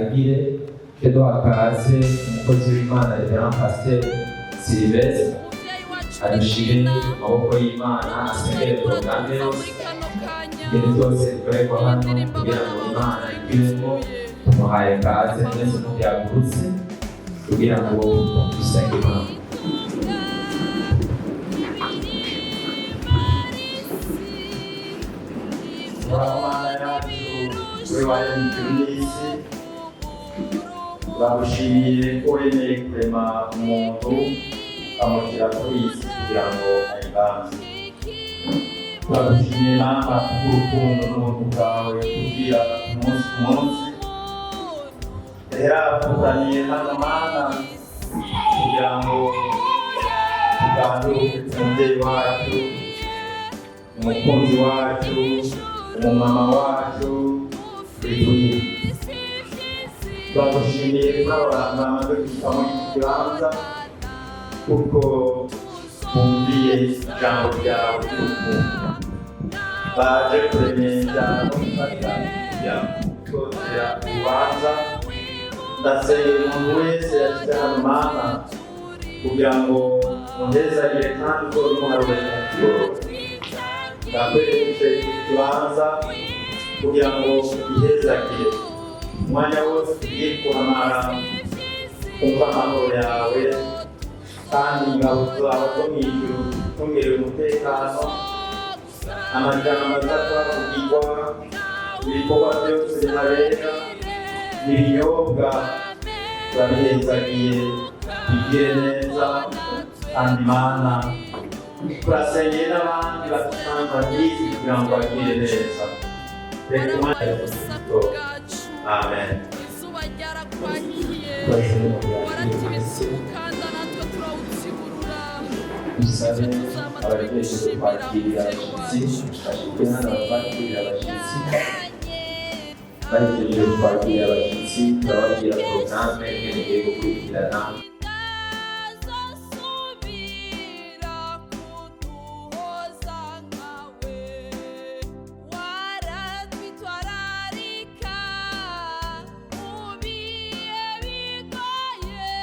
Agire duha kaze umukozi w'Imana Reverend Pasteur Sylvestre Umuvyeyi wacu adushire Regina, mu maboko y'Imana, asengere turiko porogaramu uraduza yose muri kano kanya. ingeri zose zikorerwa Iyi hano ndirimbo kugira abana ngo bawe Imana igwemo. turayigutuye. Tumuhaye kaze mwese mubyagurutse kugira ngo dusenge Imana. Mana yacu, we waremye ijuru n'isi, turagushimiye ko wemeye kurema umuntu ukamushyira kuri iyi si kugira ngo ayiganze. Turagushimiye Mana kubw'urukundo n'ubuntu bwawe tubwira umunsi ku munsi. Rero abatukaniye hano Mana kugira ngo tuganduke umubyeyi wacu, umukunzi wacu, umumama wacu Biguye. Turagushimiye kuri aba bantu bamaze gushika muri iki kibanza kuko bumviye ijambo ryawe ry'urukundo. Baje kuremesha no gufata kugira gutozera urubanza. Ndasengera umuntu wese yashyize hano Mana kugira ngo muhezagire kandi uzobimuharure mu. Ndakweretse iki kibanza kugira ngo ihezagire umwanya wose ugiye kuhamara, kumva amahoro yawe kandi ingabo zawe zo mu ijuru zitungere umutekano, amajambo aza kuhavugirwa, ibikorwa byose bihabera, ibinyobwa turabihezagiye bigire neza. Kandi Mana, turasengeye n'abandi bafite nk'izi kugira ngo bagire neza. Reka umwanya Urusaku wose. bwacu. Amen. Izuba ryarakwakiye, Twese mubyakire waratibitse mwese. umukanda natwe turawutsiburura. Dusabe abajejwe kwakirira abashitsi bashike hano bakirira abashitsi. Bahejeje kwakira abashitsi, turababwira porogaramu ingene igiye gukurikirana. Azosubira kuduhoza nkawe, waratwitwararika mu bihe bigoye,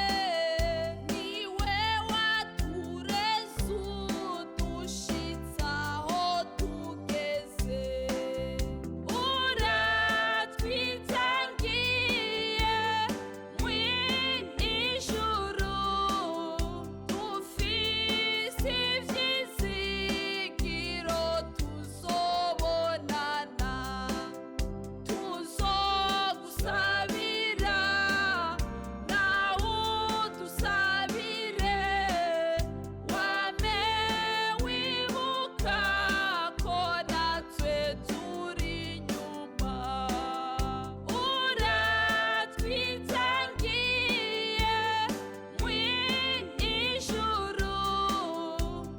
niwe watureze udushitsa aho tugeze, uratwitangiye mw'ijuru, dufise ivyizigiro tuzobonana, tuzogusabira nawe udusabire, wame wibuka ko natwe turi inyuma, uratwitangiye mw'ijuru,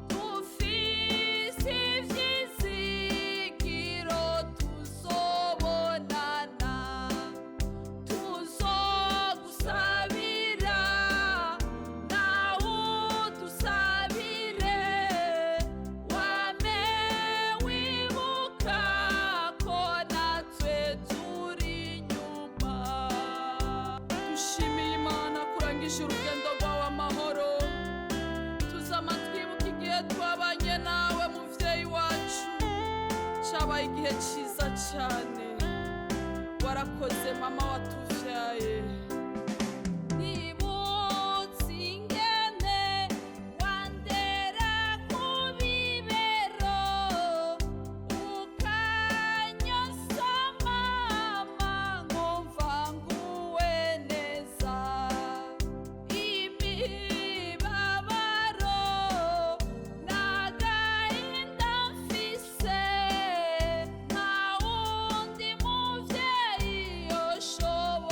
dufise ivyizigiro tuzobonana, tuzogusabira nawe udusabire, wame wibuka ko natwe turi inyuma. Dushimiye Imana kurangije urugendo rwawe amahoro. Tuzama twibuka igihe twabanye nawe muvyeyi wacu, cabaye igihe ciza cane. Warakoze mama watuvyaye. Nibutse ingene wandera ku bibero, ukanyosa mama nkumva nguwe neza, imibabaro n'agahinda mfise, nta wundi muvyeyi yoshobora.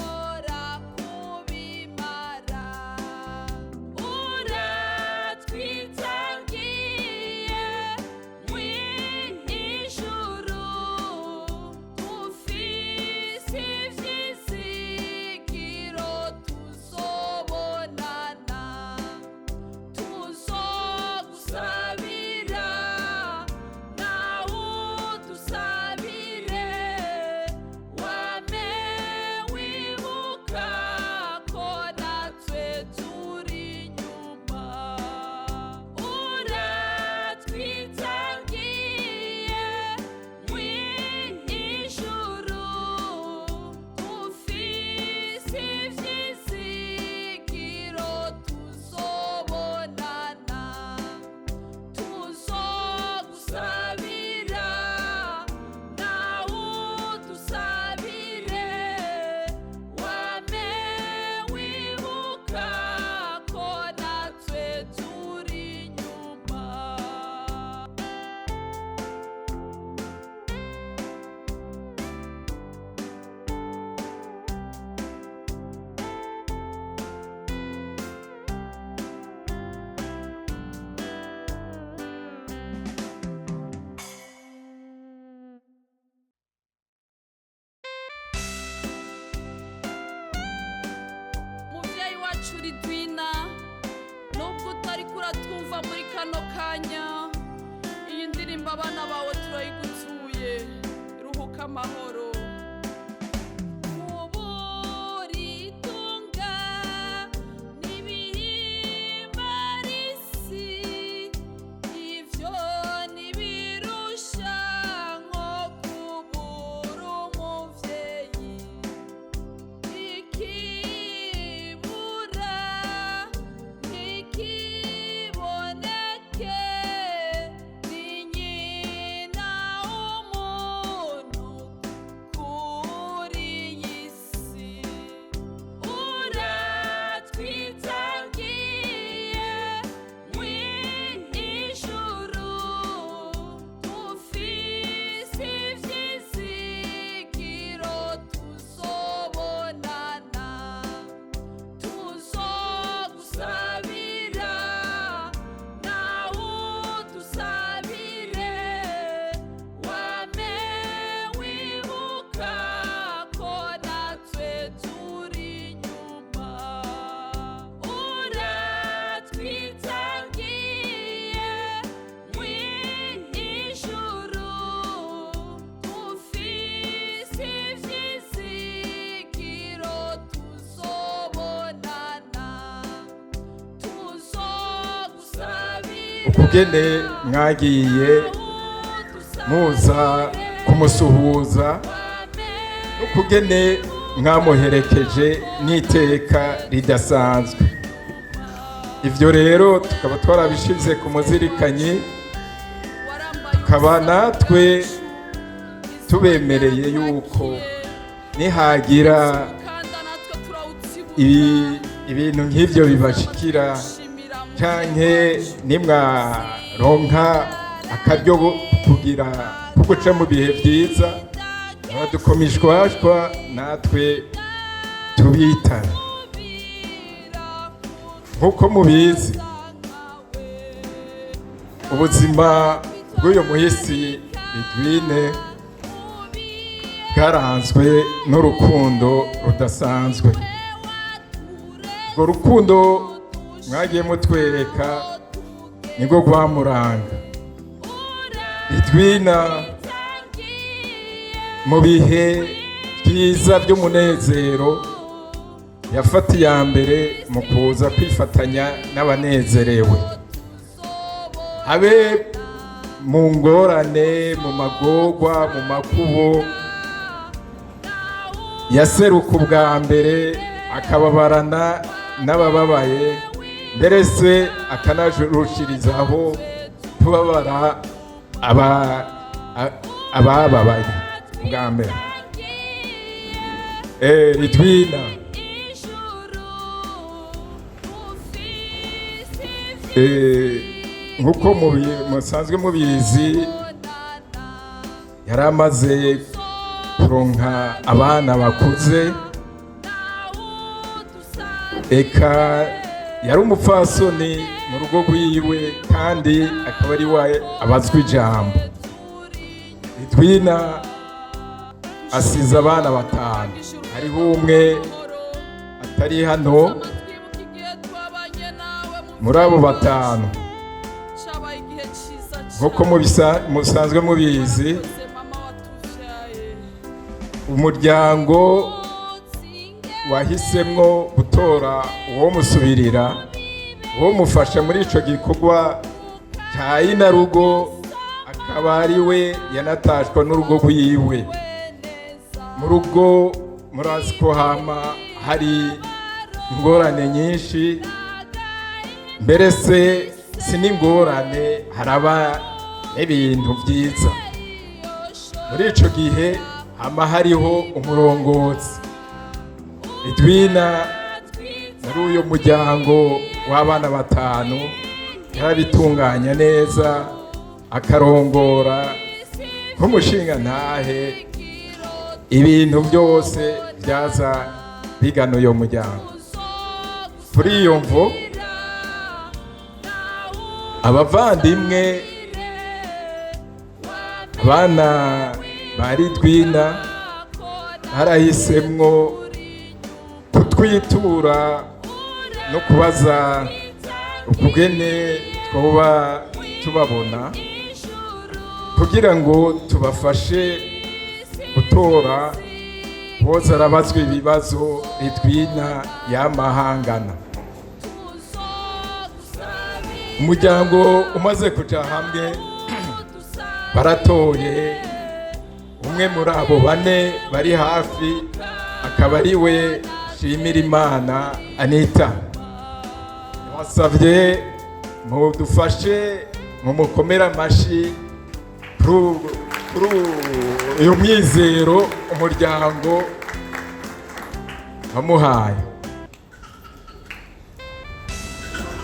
Naho utari kuratwumva muri kano kanya, iyi ndirimbo abana bawe turayigutuye. Ruhuka amahoro. Kuburitunga n'ibihimbarisi, ivyo ntibirusha nko kubura umuvyeyi. Ikibura ntikiboneke, ni nyina w'umuntu kuri iyi si. Uratwitangiye mw'ijuru, dufise ivyizigiro tuzobonana, tuzogusabira nawe udusabire, wame wibuka ko natwe turi inyuma. Uratwitangiye mw'ijuru, dufise ivyizigiro tuzobonana, tuzogusabira Ukugene mwagiye muza kumusuhuza, n'ukugene mwamuherekeje n'iteka ridasanzwe. Ivyo rero tukaba twarabishize ku muzirikanyi, tukaba natwe tubemereye yuko nihagira ibintu nk'ivyo bibashikira, canke nimwaronka akaryo kugira kuguca mu bihe vyiza, muradukomishwashwa natwe tubitana. Nk'uko mubizi, ubuzima bw'uyu muhisi Lidwine bwaranzwe n'urukundo rudasanzwe. Urwo rukundo mwagiye mutwereka nirwo rwamuranga. Lidwina mu bihe byiza by'umunezero yafata iya mbere mu kuza kwifatanya n'abanezerewe, habe mu ngorane, mu magorwa, mu makubo, yaseruka ubwa mbere akababarana n'abababaye, mbere se akanarushirizaho kubabara abababaye bwa mbere. Lidwina, nkuko musanzwe mubizi, yari amaze kuronka abana bakuze, eka yari umupfasoni mu rugo rwiwe, kandi akaba ari we abazwa ijambo. Lidwina asize abana batanu, hariho umwe atari hano muri abo batanu. Nk'uko musanzwe mubizi, umuryango wahisemwo gutora uwo musubirira, uwo mufasha muri ico gikorwa ca inarugo, akaba ari we yanatashwa n'urugo rwiwe. Mu rugo murazi ko hama hari ingorane nyinshi, mbere se si n'ingorane, haraba n'ibintu byiza. Muri ico gihe hama hariho umurongozi. Lidwina muri uyu muryango w'abana batanu yarabitunganya neza, akarongora nk'umushinga ntahe ibintu byose byaza bigana uyo muryango. Kuri iyo mvo abavandimwe, abana ba Lidwina barahisemwo kutwitura no kubaza Ukugene twoba tubabona kugira ngo tubafashe gutora boza arabazwa ibibazo Ritwina yamahangana. Umuryango umaze kuja hamwe, baratoye umwe muri abo bane bari hafi, akaba ari we Shimirimana Anita. Basavye mudufashe mumukomere amashi kuri uyu mwizero umuryango wamuhaye.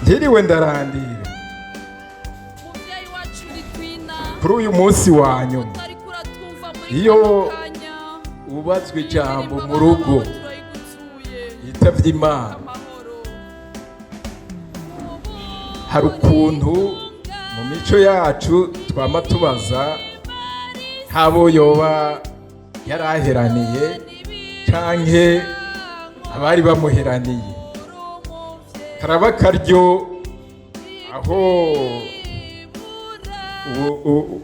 Ntiriwe ndarandira. Muvyeyi wacu Ritwina, Kuri uyu munsi wa nyuma, utariko uratwumva muri iyo kano kanya, ubazwa ijambo indirimbo mu rugo abana bawe turayigutuye. yitavye Imana, Amahoro. hari ukuntu mu mico yacu twama tubaza nk'abo yoba yaraheraniye canke abari bamuheraniye. Karaba akaryo aho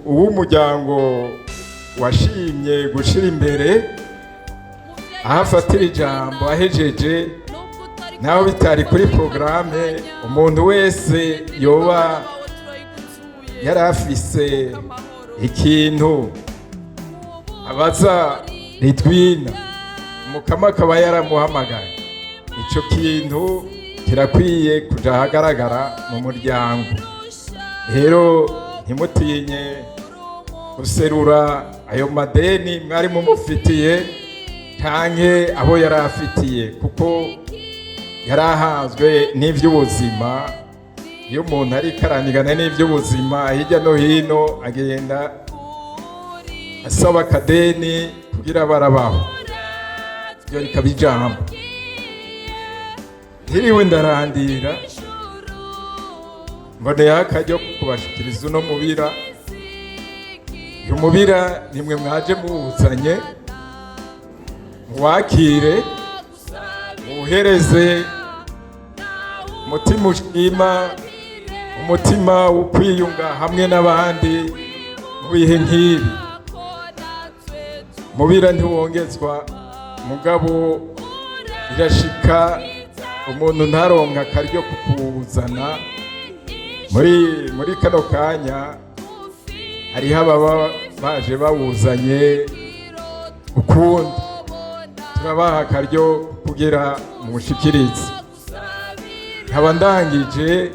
uw'umuryango washimye gushira imbere, aho afatira ijambo ahejeje, naho bitari kuri porogaramu, umuntu wese yoba yari afise ikintu abaza Ritwina, umukama akaba yaramuhamagaye, ico kintu kirakwiye kuja ahagaragara mu muryango. Rero ntimutinye guserura ayo madeni mwari mumufitiye canke abo yari afitiye, kuko yari ahanzwe n'ivy'ubuzima. Iyo umuntu ariko aranigana n'ivy'ubuzima hirya no hino, agenda asaba akadeni kugira barabaho. Ibyo rikaba ijambo. Ntiriwe ndarandira, mboneyeho akaryo ko kubashikiriza uno mubira. Uyu mubira nimwe mwaje muwuzanye, muwakire, muwuhereze umutima ushima, umutima wo kwiyunga hamwe n'abandi mu bihe nk'ibi. Mubira ntiwongezwa, mugabo birashika umuntu ntaronka akaryo kukuwuzana. Muri kano kanya hariho ababa baje bawuzanye ukundi, turabaha akaryo kugira mushikirize. Nkaba ndangije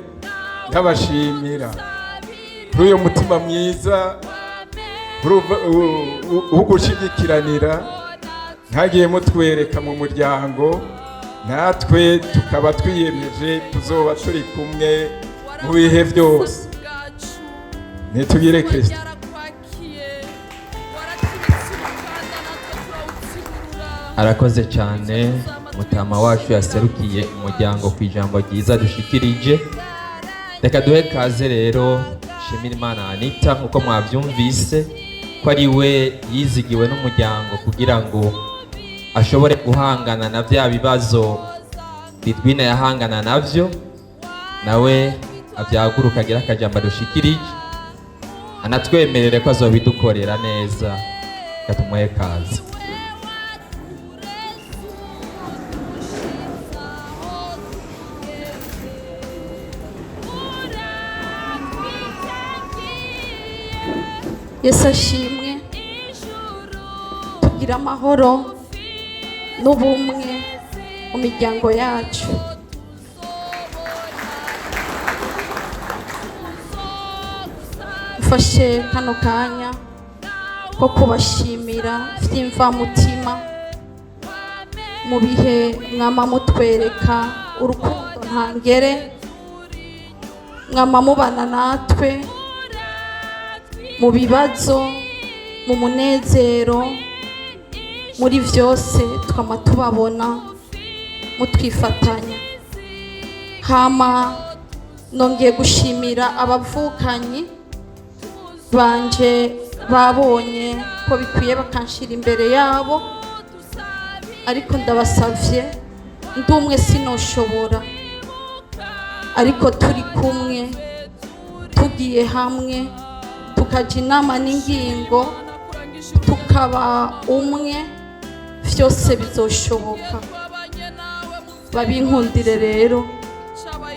ndabashimira kuri uyu mutima mwiza wo gushigikiranira ntagiye mutwereka mu muryango, natwe tukaba twiyemeje tuzoba turi kumwe mu bihe byose. Nitugire Kristo. Arakoze cyane mutama wacu yaserukiye umuryango ku ijambo ryiza dushikirije. Reka duhe kaze rero Shimirimana Anita, nk'uko mwabyumvise ko ari we yizigiwe n'umuryango kugira ngo ashobore guhangana na bya bibazo Ritwina yahangana nabyo, nawe abyaguruka agira akajambo adushikirije, anatwemerere ko azobidukorera neza. Reka tumuhe kaze. Yesu ashimwe. Tugira amahoro n'ubumwe mu miryango yacu. Mfashe kano kanya ko kubashimira by'imvamutima mu bihe mwama mutwereka urukundo ntangere, mwama mubana natwe mu bibazo, mu munezero, muri byose twama tubabona mutwifatanya. Hama nongeye gushimira abavukanyi banje babonye ko bikwiye bakanshira imbere yabo, ariko ndabasavye, ndi umwe sinoshobora. Ariko turi kumwe, tugiye hamwe, tukajya inama n'ingingo, tukaba umwe, byose bizoshoboka. Babinkundire rero,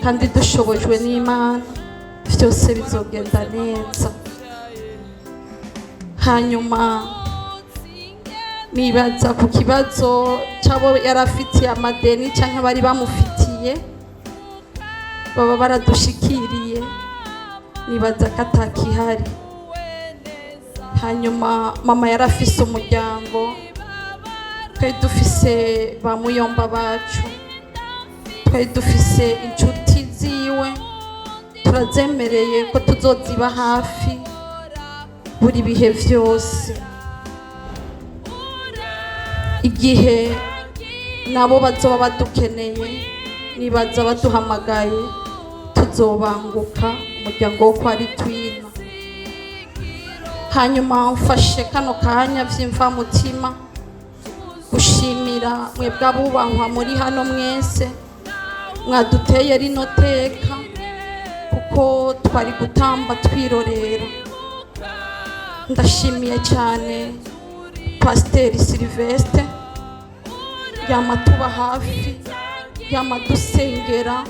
kandi dushobojwe n'Imana byose bizogenda neza. Hanyuma nibaza ku kibazo cy'abo yari afitiye amadeni cyangwa bari bamufitiye, baba baradushikiriye, nibaza ko atakihari. Hanyuma mama yari afise umuryango, twari dufise ba muyomba bacu, twari dufise inshuti ziwe, turazemereye ko tuzoziba hafi buri bihe byose. Igihe nabo bazoba badukeneye, nibaza baduhamagaye, tuzobanguka umuryango wo kwa Ritwina. Hanyuma mfashe kano kanya vy'imvamutima gushimira mwebwe abubahwa muri hano mwese mwaduteye rino teka, kuko twari gutamba twirorera. Ndashimiye cyane Pasiteri Silvestre, yama tuba hafi, yama dusengera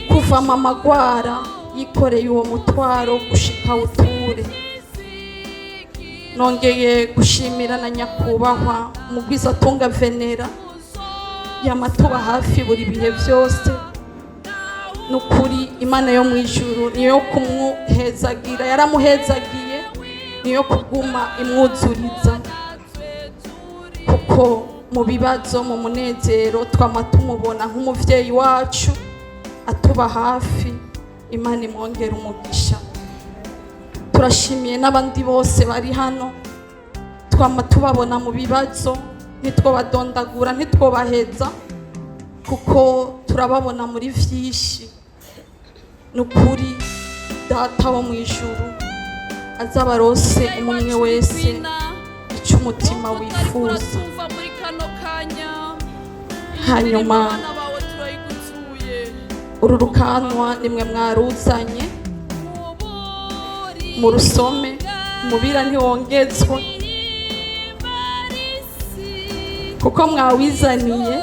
kuva mama agwara, yikoreye uwo mutwaro gushika uture. Nongeye gushimira na nyakubahwa Mugwizatunga Venera, yama tuba hafi buri bihe byose. Nukuri Imana yo mu ijuru niyo kumuhezagira, yaramuhezagiye, niyo kuguma imwuzuriza, kuko mu bibazo, mu munezero, twama tumubona nk'umuvyeyi wacu atuba hafi. Imana imwongera umugisha. Turashimiye n'abandi bose bari hano, twama tubabona mu bibazo, ntitwobadondagura, ntitwobaheza, kuko turababona muri vyinshi. Nukuri Data wo mu ijuru azabarose umwe wese icyo umutima wifuza. Hanyuma uru rukanwa nimwe mwaruzanye, murusome, umubira ntiwongezwa, kuko mwawizaniye.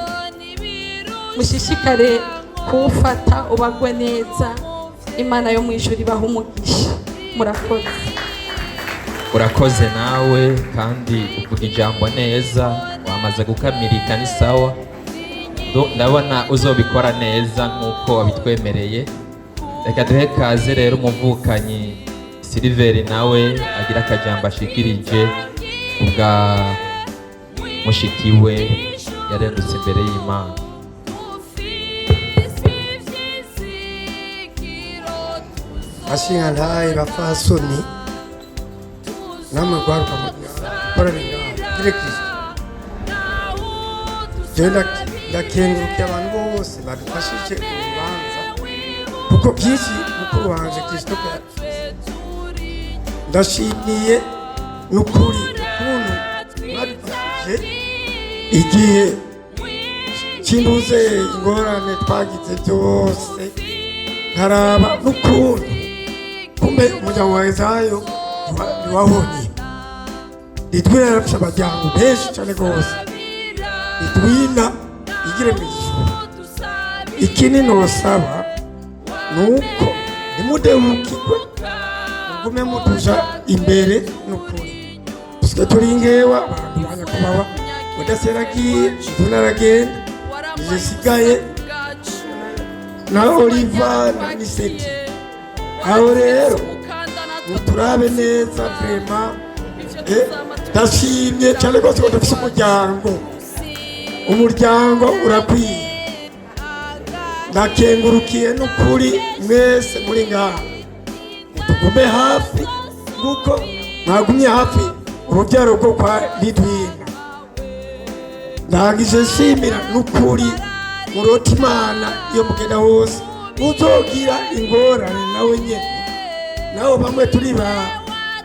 Mushishikare kuwufata ubagwe neza. Imana yo mu ijuru ibaha umugisha. Murakoze. Urakoze nawe, kandi uvuga ijambo neza, wamaze gukamirika, ni sawa. Ndabona uzobikora neza nk'uko wabitwemereye. Reka duhe kaze rero umuvukanyi Siliveri, nawe agira akajambo ashikirije ubwa mushiki we yarengutse imbere y'Imana. Bashingantahe, bafasoni, namwe rwaruka mukorere ngaho kire Kristo, jewe ndakengurukiye abantu bose badufashije urubanza, kuko byinshi mukuru wanje Christophe yabivuze. Ndashimiye n'ukuri ukuntu mwadufashije igihe cy'intuze, ingorane twagize byose, nkaraba n'ukuntu kumbe umuryango wa Ezayo ntiwahonye. Ritwina yarafise abajyango benshi cyane rwose. Ritwina igire mu ijuru. Ikindi nosaba ni uko ntimudehukirwe, mugume mutuja imbere n'ukuri. Dusigaye turi ngewa abantu ba nyakubahwa mudaseragiye, Ritwina aragenda, zisigaye na Oliva na Niseti. Aho rero muturabe neza vraiment. Ndashimye cyane rwose ko dufise umuryango, umuryango urakwiye. Ndakengurukiye n'ukuri mwese muri ngaha, mutugume hafi kuko mwagumye hafi urubyaro rwo kwa Ridwina. Ndangije nshimira n'ukuri, murota Imana iyo mugenda hose, muzogira ingorane nawe nyene, naho bamwe turi ba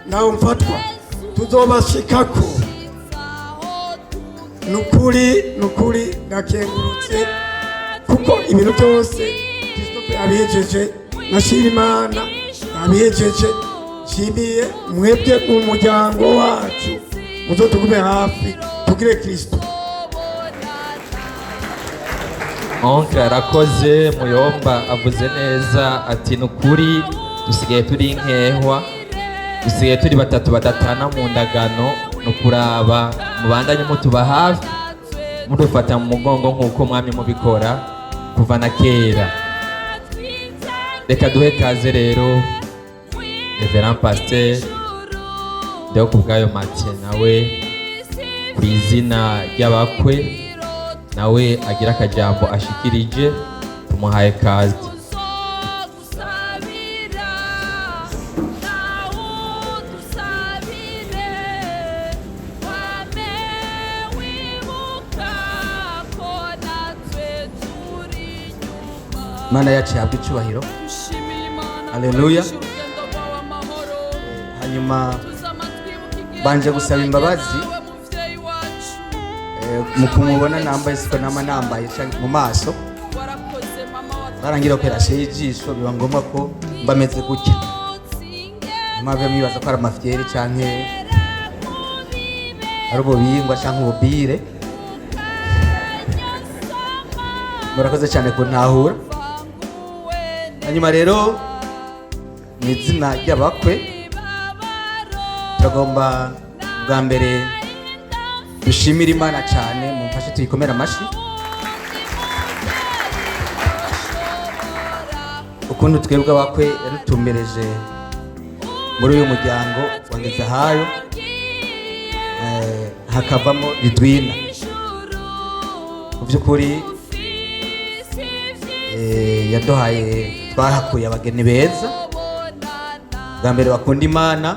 naho mfatwa, tuzobashikako nukuri, nukuri. Ndakengurutse kuko ibintu byose. Yabihejeje na Shirimana yabihejeje. Nshimiye mwebwe mu muryango wacu, muzotugume hafi tugire Kristo. Oncle arakoze. Muyomba avuze neza ati: "Ni ukuri dusigaye turi inkehwa, dusigaye turi batatu badatana mu ndagano." Ni ukuraba mubandanye mutuba hafi, mudufata mu mugongo nk'uko mwamye mubikora kuva na kera. Reka duhe kaze rero Reverend Pasteur Deo Kubwayo Mathieu, nawe ku izina ry'abakwe, nawe agira akajambo ashikirije. Tumuhaye kaze. Uzogusabira nawudusabire, wame wibuka ko natwe turi inyuma. Imana yacu yahabwa icyubahiro. Dushimiye Imana. Haleluya. Ko urugendo rwawe amahoro. Hanyuma Tuzama twibuka igihe banje gusaba twabanye imbabazi. nawe, muvyeyi wacu. Mu kumubona nambaye siko nama nambaye canke mu maso. Warakoze mama wa Barangira operation y'ijisho, biba ngombwa ko mba meze gutya. Mpave mwibaza ko ari amafyeri canke ari ububingwa canke ububire. Murakoze cyane kuntahura. Hanyuma rero mu izina ry'abakwe turagomba bwa mbere dushimire Imana cyane. Mumfashe tuyikomere amashyi ukuntu twebwe abakwe yadutumbereje muri uyu muryango wa Ngezahayo, hakavamo Ridwina. Mu by'ukuri yaduhaye, twahakuye abageni beza, bwa mbere bakunda Imana,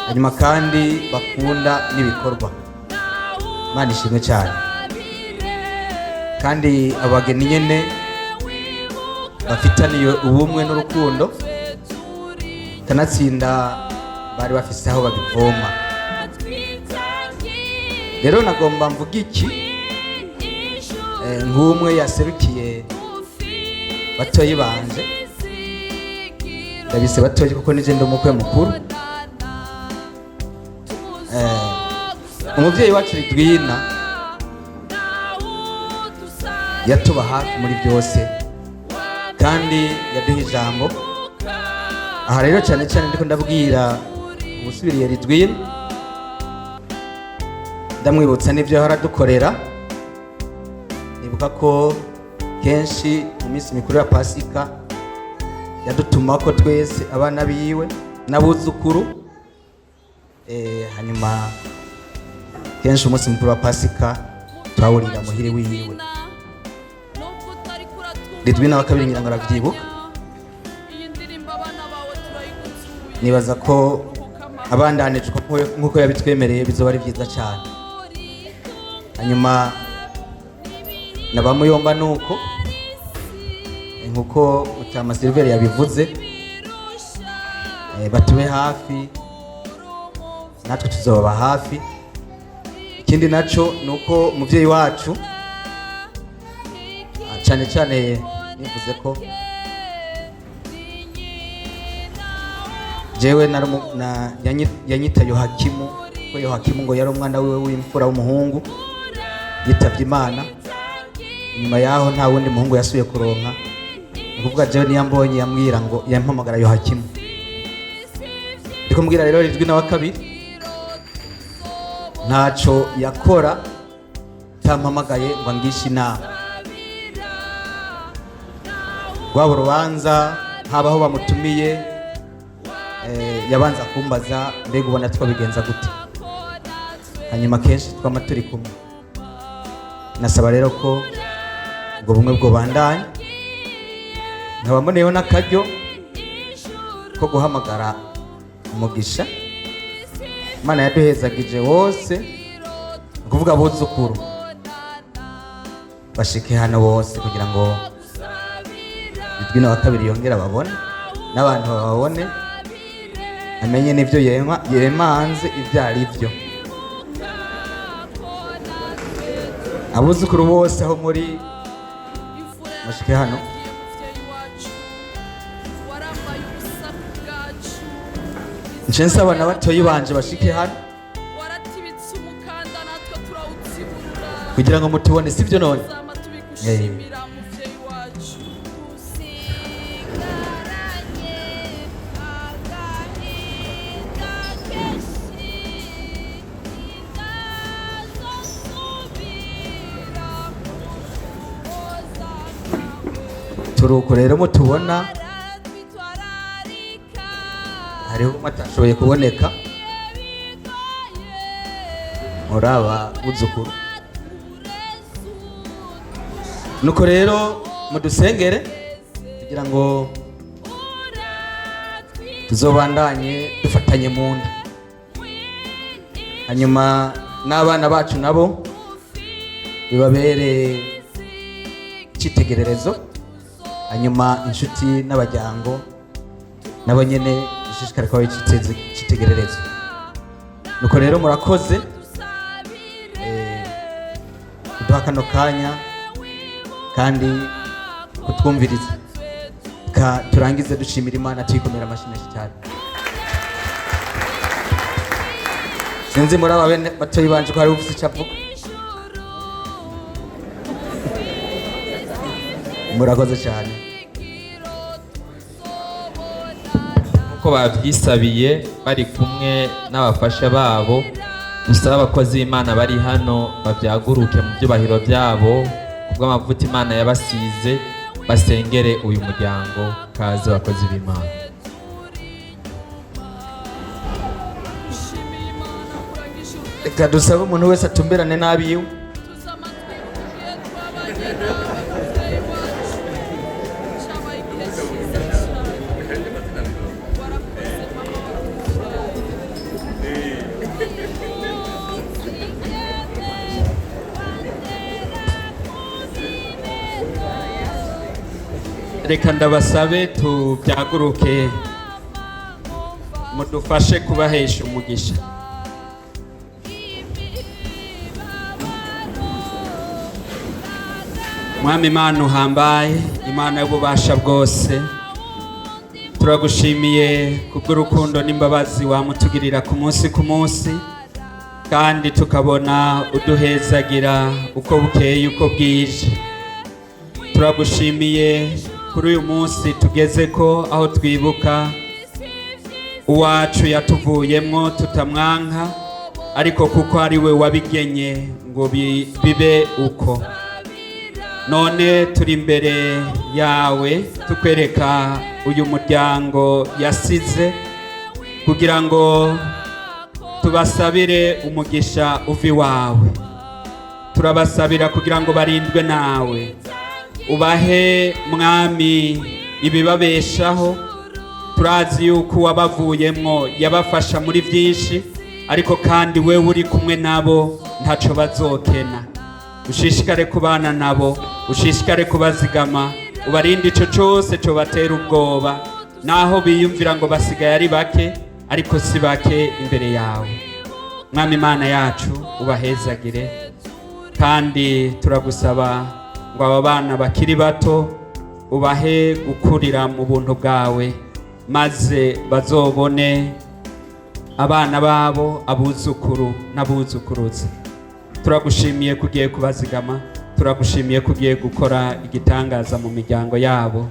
hanyuma kandi bakunda n'ibikorwa. Imana ishimwe cyane. Kandi abageni nyene bafitaniye ubumwe n'urukundo, kanatsinda bari bafise aho babivoma. Rero nagomba mvuga iki, nk'umwe yaserukiye batoyi banje. Ndabise batoyi kuko nije ndi umukwe mukuru. Umuvyeyi wacu Ridwina yatuba hafi muri byose kandi yaduha ijambo. Aha rero cyane cyane ndiko ndabwira ubusubiriye Ridwina, ndamwibutsa n'ibyo yahora adukorera. Nibuka ko kenshi mu minsi mikuru ya Pasika yadutuma ko twese abana biwe n'abuzukuru. Hanyuma kenshi umunsi mukuru wa Pasika twawurira muhiri wiwe. Ridwina wa kabiri ngira ngo aravyibuka. Nibaza ko abandanije nk'uko yabitwemereye bizoba ari byiza cyane. Hanyuma na ba muyomba nuko nkuko Mutama Silver yabivuze, batube hafi, natwe tuzobaba hafi. Ikindi naco nuko umuvyeyi wacu, cyane cyane nivuze ko jewe yanyita Yohakimu, ko Yohakimu ngo yari umwana wiwe w'imfura w'umuhungu yitavye Imana. Nyuma yaho nta wundi muhungu yasuye kuronka. Ni ukuvuga jewe niyambonye yambwira ngo yampamagara Yohakimu. Ndiko mbwira rero Ridwina wa kabiri, ntaco yakora tampamagaye ngo angishe inama. Rwaba urubanza, habaho bamutumiye, yabanza kumbaza: "Mbega ubona twabigenza gute?" Hanyuma kenshi twama turi kumwe. Nasaba rero ko ubwo bumwe bwobandanya. Nkaba mboneyeho n'akaryo ko guhamagara umugisha Imana yaduhezagije wose, ni ukuvuga abuzukuru bashike hano bose kugira ngo Ridwina wa kabiri yongere ababone n'abantu bababone, amenye n'ibyo yemanze ibyo ari byo. Abuzukuru bose aho muri mushike hano. Nce nsaba na batoyi banje bashike hano Waratibitse umukanda, natwe turawutsiburura. kugira ngo mutubone, sibyo none? Tuzama tubigushimira, muvyeyi wacu. Dusigaranye agahinda kenshi, ntazosubira kuguhoza nawe. Turuko rero mutubona. Aratwitwararika Hariho umwe atashoboye kuboneka muri aba buzukuru. Nuko rero mudusengere kugira ngo tuzobandanye dufatanye mu nda, hanyuma n'abana bacu nabo bibabere icyitegererezo, hanyuma inshuti n'abajyango nabo nyene dushishikare kuba icyitegererezo. Nuko rero murakoze kuduha kano kanya kandi kutwumviriza. Ka turangize dushimira Imana, tuyikomera amashyi menshi cyane. Sinzi muri aba bene batoyi banje ko hari ufise icyo avuga. Murakoze cyane. Nk'uko babyisabiye bari kumwe n'abafasha babo, dusaba abakozi b'Imana bari hano babyaguruke mu byubahiro byabo kubw'amavuta Imana yabasize, basengere uyu muryango. Kaze abakozi b'Imana. Dushimiye Imana kurangije urugendo. Reka dusabe umuntu wese atumberane n'abiwe. Tuzama twibuka igihe twabanye nawe, muvyeyi wacu. Cabaye igihe cyiza cyane. Warakoze mama, waratubyaye. Reka ndabasabe tubyaguruke, mudufashe kubahesha umugisha. Mwami Imana uhambaye, Imana y'ububasha bwose, turagushimiye kubw'urukundo n'imbabazi wamutugirira ku munsi ku munsi, kandi tukabona uduhezagira uko bukeye uko bwije. Turagushimiye kuri uyu munsi tugeze ko aho twibuka uwacu yatuvuyemwo tutamwanka, ariko kuko ari we wabigenye ngo bibe uko. None turi imbere yawe tukwereka uyu muryango yasize kugira ngo tubasabire umugisha uva iwawe. Turabasabira kugira ngo barindwe nawe, ubahe Mwami ibibabeshaho. Turazi yuko uwabavuyemwo yabafasha muri byinshi, ariko kandi wewe uri kumwe nabo ntaco bazokena. Ushishikare kubana nabo, ushishikare kubazigama, ubarinde ico cose cobatera ubwoba, naho biyumvira ngo basigaye ari bake, ariko si bake imbere yawe. Mwami Imana yacu, ubahezagire, kandi turagusaba ngo aba bana bakiri bato ubahe gukurira mu buntu bwawe, maze bazobone abana babo, abuzukuru n'abuzukuruza. Turagushimiye ko ugiye kubazigama, turagushimiye ko ugiye gukora igitangaza mu miryango yabo.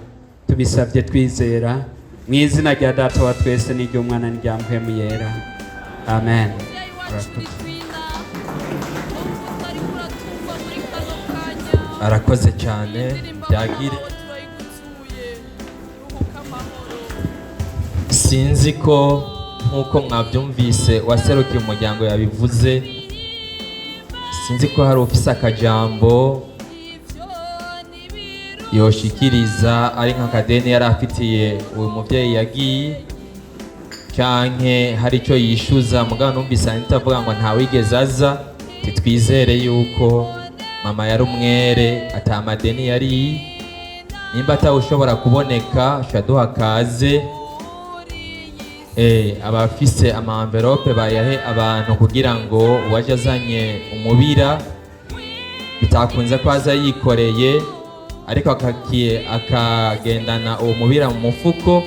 Tubisabye twizera mu izina rya Data wa twese n'iry'Umwana n'irya Mpwemu Yera, amen. Muvyeyi wacu Lidwina, nubwo utari kuratumva muri kano kanya, Arakoze cyane. iyi ndirimbo abana Byagire. bawe turayigutuye. Ruhuka amahoro. Sinzi ko nk'uko mwabyumvise waserukiye umuryango yabivuze, sinzi ko hari ufise akajambo yoshikiriza ari nk'akadeni yari afitiye uyu muvyeyi yagiye, canke hari icyo yishyuza. Mugabo numvise Anita avuga ngo ntawigeze aza, titwizere yuko mama yari umwere ata madeni yari. Nimba atawushobora kuboneka, shaduha kaze. Abafise ama envelope bayahe abantu kugira ngo uwaje azanye umubira bitakunze ko aza yikoreye, ariko akagendana uwo mubira mu mufuko.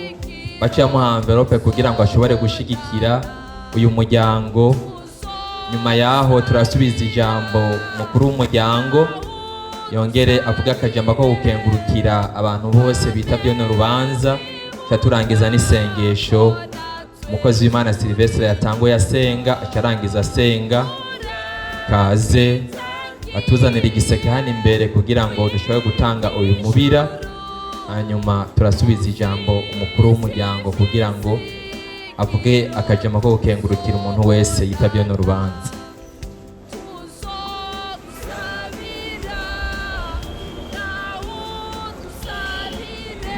Bace bamuha envelope kugira ngo ashobore gushigikira uyu muryango. Nyuma yaho turasubiza ijambo mukuru w'umuryango, yongere avuge akajambo ko gukengurukira abantu bose bitabye runo rubanza. Tuca turangiza n'isengesho. Umukozi w'Imana Silvestre yatanguye asenga, aca arangiza asenga. Kaze batuzanira igiseke hano imbere kugira ngo dushobore gutanga uyu mubira. Hanyuma turasubiza ijambo umukuru w'umuryango kugira ngo avuge akajambo ko gukengurukira umuntu wese yitabye runo rubanza. Tuzogusabira nawe udusabire.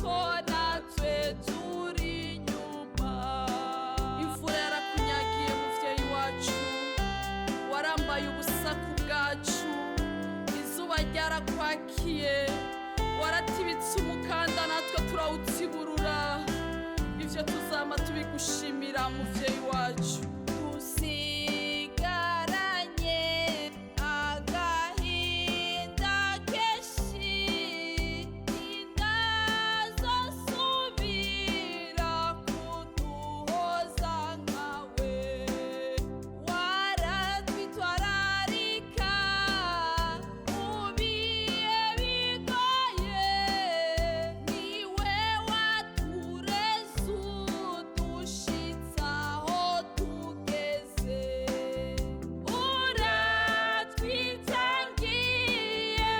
Ko natwe turi inyuma. Imvura yarakunyagiye, muvyeyi wacu, warambaye ubusa ku bwacu. Izuba ryarakwakiye, waratibitse umukanda natwe turawutsiburura. Ivyo tuzama tubigushimira, muvyeyi wacu. Dusigaranye agahinda kenshi, indazosubira kuduhoza nkawe. Waratwitwararika mu bihe bigoye, niwe watureze udushitsa aho tugeze. Uratwitangiye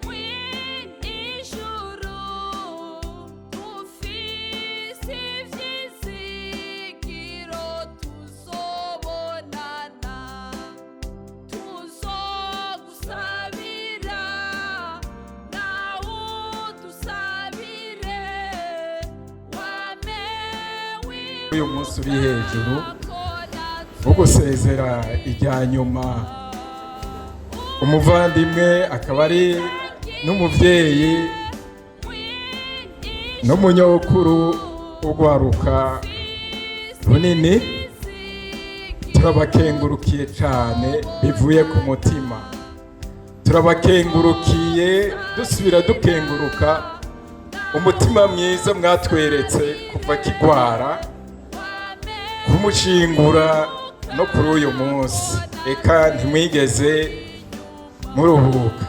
mw'ijuru, dufise ivyizigiro tuzobonana. Tuzogusabira nawe udusabire, wame. Uyu munsi uri hejuru wo gusezera irya nyuma umuvandimwe, akaba ari n'umubyeyi n'umunyokuru w'urwaruka runini, turabakengurukiye cyane bivuye ku mutima. Turabakengurukiye, dusubira dukenguruka umutima mwiza mwatweretse kuva kigwara, kumushingura no kuri uyu munsi. Reka ntimwigeze muruhuka.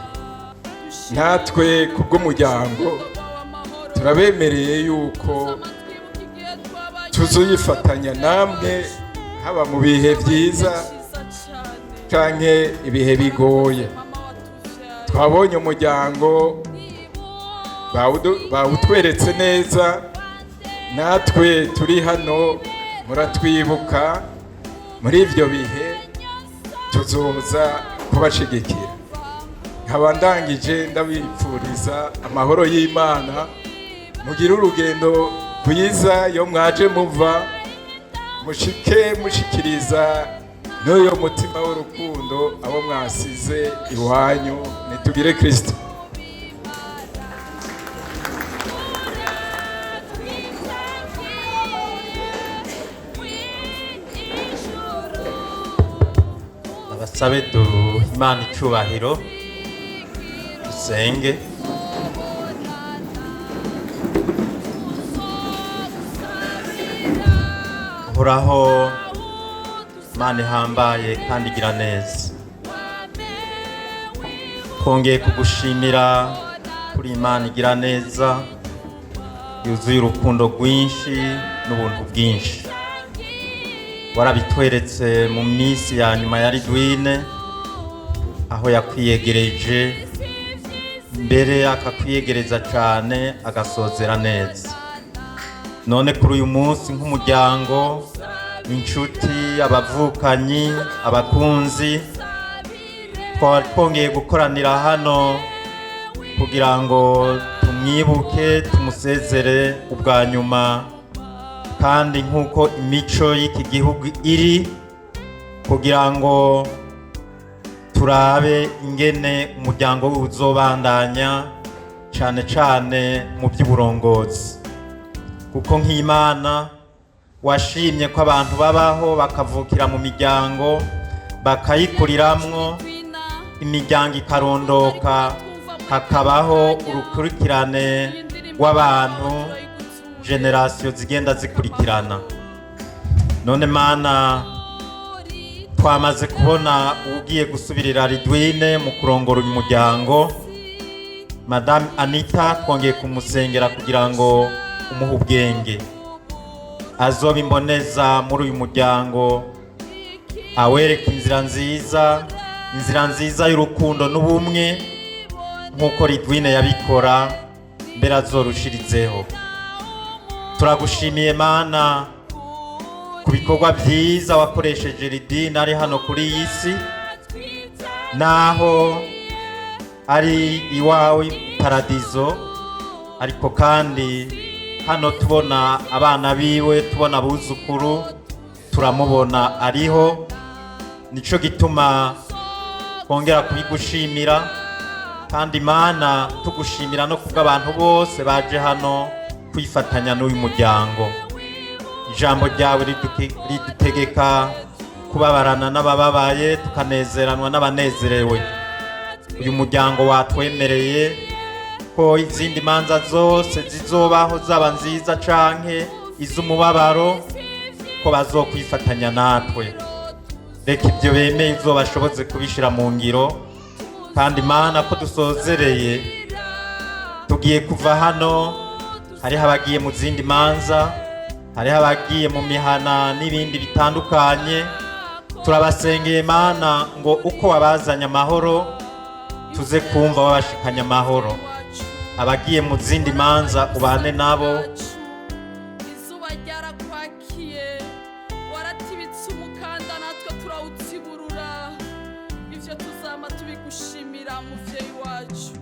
Natwe kubw'umuryango turabemereye yuko tuzoyifatanya namwe, haba mu bihe byiza canke ibihe bigoye. Twabonye umuryango bawutweretse neza. Natwe turi hano muratwibuka muri ibyo bihe, tuzoza kubashigikira. Nkaba ndangije ndabipfuriza amahoro y'Imana. Mugire urugendo rwiza yo mwaje muva, mushike mushikiriza n'uyo mutima w'urukundo abo mwasize iwanyu. Nitugire Kristo. Abasabe duhe Imana icubahiro, dusenge. Uhoraho Imana ihambaye kandi igira neza, twongeye kugushimira kuri Imana igira neza, yuzuye urukundo rwinshi n'ubuntu bwinshi. Warabitweretse mu minsi ya nyuma ya Ridwine, aho yakwiyegereje mbere akakwiyegereza cyane, agasozera neza. None kuri uyu munsi, nk'umuryango, inshuti, abavukanyi, abakunzi, twari twongeye gukoranira hano kugira ngo tumwibuke, tumusezere ubwa nyuma. Kandi nk'uko imico y'iki gihugu iri, kugira ngo turabe ingene umuryango uzobandanya, cyane cyane mu by'uburongozi, kuko nk'Imana washimye ko abantu babaho bakavukira mu miryango, bakayikuriramwo, imiryango ikarondoka. Hakabaho urukurikirane rw'abantu, générations zigenda zikurikirana. None Mana, twamaze kubona ugiye gusubirira Ridwine mu kurongora uyu muryango, Madame Anita. Twongeye kumusengera kugira ngo umuhe ubwenge, azoba imboneza muri uyu muryango, awereka inzira nziza, inzira nziza y'urukundo n'ubumwe, nk'uko Ridwine yabikora mbere azorushirizeho. Turagushimiye Mana ku bikorwa byiza wakoresheje Ridwine ari hano kuri iyi si, naho ari iwawe paradizo. Ariko kandi hano tubona abana biwe, tubona abuzukuru, turamubona ariho. Nico gituma twongera kubigushimira. Kandi Mana, tugushimira no kubw'abantu bose baje hano kwifatanya n'uyu muryango. Ijambo ryawe ridutegeka kubabarana n'abababaye, tukanezeranwa n'abanezerewe. Uyu muryango watwemereye ko izindi manza zose zizobaho, zaba nziza canke iz'umubabaro, ko bazokwifatanya natwe. Reka ibyo bemeye uzobashobotse kubishira mu ngiro. Kandi Mana, ko dusozereye, tugiye kuva hano, hariho abagiye mu zindi manza, hariho abagiye mu mihana n'ibindi bitandukanye. Turabasengeye Mana, ngo uko wabazanye amahoro tuze kumva wabashikanye amahoro. Abagiye mu zindi manza ubane nabo. Izuba ryarakwakiye, waratibitse umukanda, natwe turawutsiburura. Ibyo tuzama tubigushimira, muvyeyi wacu.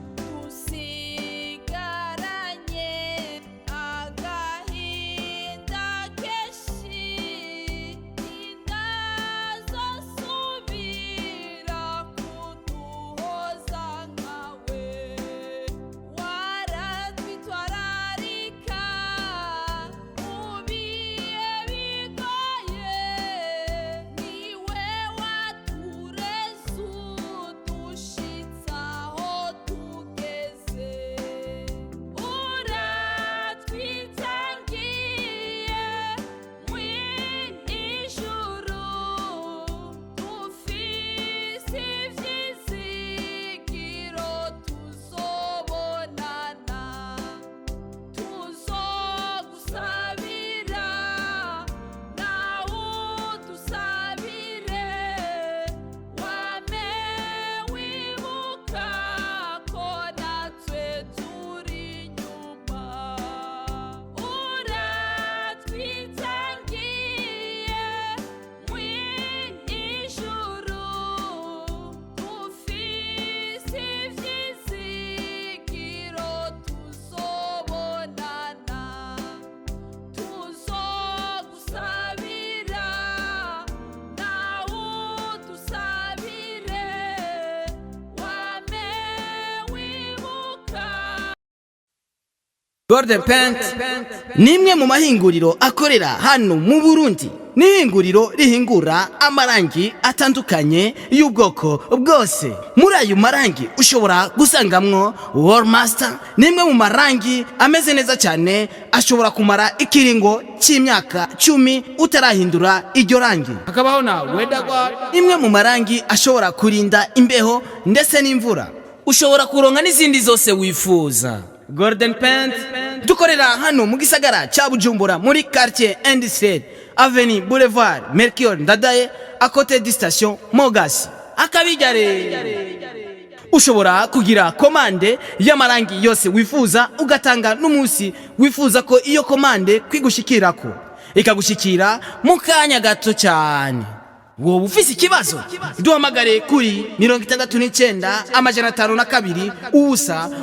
Dusigaranye agahinda kenshi, intazosubira kuduhoza nkawe. Waratwitwararika mu bihe bigoye, niwe watureze udushitsa aho tugeze. Uratwitangiye mw'ijuru, dufise ivyizigiro tuzobonana. Tuzogusabira, nawe udusabire, wame wibuka ko natwe turi inyuma. Uratwitangiye mw'ijuru, dufise ivyizigiro tuzobonana. Tuzogusabira, nawe udusabire, wame wibuka. Golden Paint ni imwe mu mahinguriro akorera hano mu Burundi. Ni ihinguriro rihingura amarangi atandukanye y'ubwoko bwose. Muri ayo marangi ushobora gusangamwo Wall Master, ni imwe mu marangi ameze neza cyane, ashobora kumara ikiringo cy'imyaka 10 utarahindura iryo rangi. Hakabaho na Weather Guard. Imwe mu marangi ashobora kurinda imbeho ndetse n'imvura. Ushobora kuronka n'izindi zose wifuza. Golden Paint dukorera hano mu gisagara cya Bujumbura, muri quartier industriel, avenue Boulevard Melchior Ndadaye, à côté de station Mogas akabijyare. Ushobora kugira commande y'amarangi yose wifuza, ugatanga n'umunsi wifuza ko iyo commande kwigushikirako, ikagushikira mu kanya gato cyane. Wowe ufise ikibazo, duhamagare kuri 69 502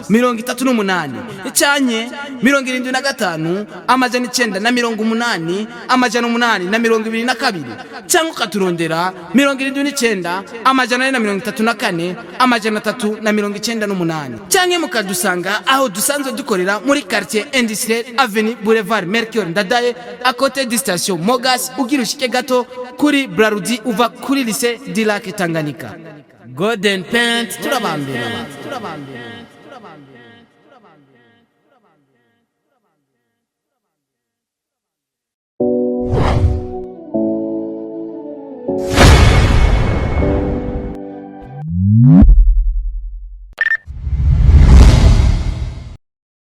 0 38 icanye 75 980 822, cyangwa ukaturondera 79 434 398, cyangwa mukadusanga aho dusanzwe dukorera muri quartier industriel, avenue Boulevard Melchior Ndadaye, à côté de station Mogas, ugira ushike gato kuri Brarudi uva kuri lycée du Lac Tanganyika. Golden Paint, turabambere.